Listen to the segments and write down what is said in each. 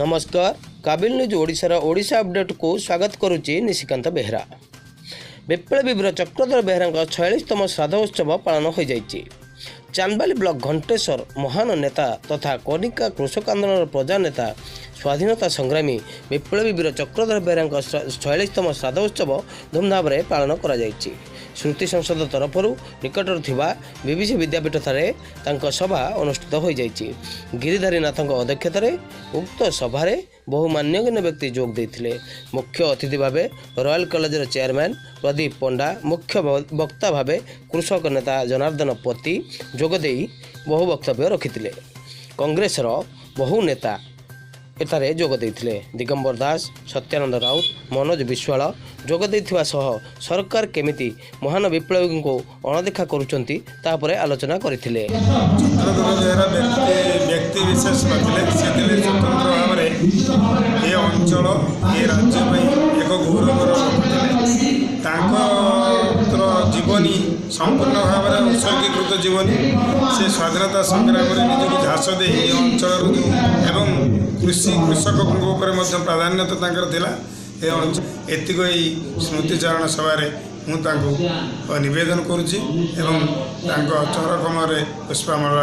ନମସ୍କାର, କାବିଲ ନ୍ୟୁଜ୍ ଓଡ଼ିଶାର ଓଡ଼ିଶା ଅପଡେଟ୍କୁ ସ୍ୱାଗତ କରୁଛି ନିଶିକାନ୍ତ ବେହେରା। ବିପ୍ଳବୀ ବୀର ଚକ୍ରଧର ବେହେରାଙ୍କ 46ତମ ଶ୍ରାଦ୍ଧ ଉତ୍ସବ ପାଳନ ହୋଇଯାଇଛି। ଚାନ୍ଦବାଲି ବ୍ଲକ ଘଣ୍ଟେଶ୍ୱର ମହାନ ନେତା ତଥା କନିକା କୃଷକ ଆନ୍ଦୋଳନର ପ୍ରଜା ନେତା, ସ୍ୱାଧୀନତା ସଂଗ୍ରାମୀ ବିପ୍ଳବୀ ବୀର ଚକ୍ରଧର ବେହେରାଙ୍କ 46ତମ ଶ୍ରାଦ୍ଧ ଉତ୍ସବ ଧୁମଧାମରେ ପାଳନ କରାଯାଇଛି। ସ୍ମୃତି ସଂସଦ ତରଫରୁ ନିକଟରେ ଥିବା ବିବିସି ବିଦ୍ୟାପୀଠଠାରେ ତାଙ୍କ ସଭା ଅନୁଷ୍ଠିତ ହୋଇଯାଇଛି। ଗିରିଧାରୀ ନାଥଙ୍କ ଅଧ୍ୟକ୍ଷତାରେ ଉକ୍ତ ସଭାରେ ବହୁ ମାନ୍ୟଗଣ୍ୟ ବ୍ୟକ୍ତି ଯୋଗ ଦେଇଥିଲେ। ମୁଖ୍ୟ ଅତିଥି ଭାବେ ରୟାଲ କଲେଜର ଚେୟାରମ୍ୟାନ୍ ପ୍ରଦୀପ ପଣ୍ଡା, ମୁଖ୍ୟ ବକ୍ତା ଭାବେ କୃଷକ ନେତା ଜନାର୍ଦ୍ଦନ ପତି ଯୋଗଦେଇ ବହୁ ବକ୍ତବ୍ୟ ରଖିଥିଲେ। କଂଗ୍ରେସର ବହୁ ନେତା ଏଠାରେ ଯୋଗ ଦେଇଥିଲେ। ଦିଗମ୍ବର ଦାସ, ସତ୍ୟାନନ୍ଦ ରାଉତ, ମନୋଜ ବିଶ୍ୱାଳ ଯୋଗ ଦେଇଥିବା ସହ ସରକାର କେମିତି ମହାନ ବିପ୍ଳବୀଙ୍କୁ ଅଣଦେଖା କରୁଛନ୍ତି, ତା ଉପରେ ଆଲୋଚନା କରିଥିଲେ। ଚକ୍ରଧର ବେହେରା ବ୍ୟକ୍ତି ବିଶେଷ ନଥିଲେ। ସେ ଥିଲେ ସ୍ୱତନ୍ତ୍ର ଭାବରେ ଏ ଅଞ୍ଚଳ, ଏ ରାଜ୍ୟ ପାଇଁ ଏକ ଗୌରବର ଲୋକ ଥିଲେ। ତାଙ୍କର ଜୀବନୀ ସମ୍ପୂର୍ଣ୍ଣ ଭାବରେ ଉତ୍ସର୍ଗୀକୃତ ଜୀବନୀ। ସେ ସ୍ୱାଧୀନତା ସଂଗ୍ରାମରେ ନିଜକୁ ଝାସ ଦେଇ ଏ ଅଞ୍ଚଳର ଯେଉଁ ଏବଂ କୃଷି କୃଷକଙ୍କ ଉପରେ ମଧ୍ୟ ପ୍ରାଧାନ୍ୟତା ତାଙ୍କର ଥିଲା। ଏ ଅଞ୍ଚଳ ଏତିକ ଏଇ ସ୍ମୃତିଚାରଣ ସଭାରେ ମୁଁ ତାଙ୍କୁ ନିବେଦନ କରୁଛି ଏବଂ ତାଙ୍କ ଚରଣକମଳରେ ପୁଷ୍ପମାଳ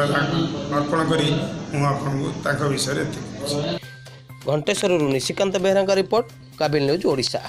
ଅର୍ପଣ କରି ମୁଁ ଆପଣଙ୍କୁ ତାଙ୍କ ବିଷୟରେ ଏତିକି କହୁଛି। ଘଣ୍ଟେଶ୍ୱରରୁ ନିଶିକାନ୍ତ ବେହେରାଙ୍କ ରିପୋର୍ଟ, କାବିଲ ନ୍ୟୁଜ୍ ଓଡ଼ିଶା।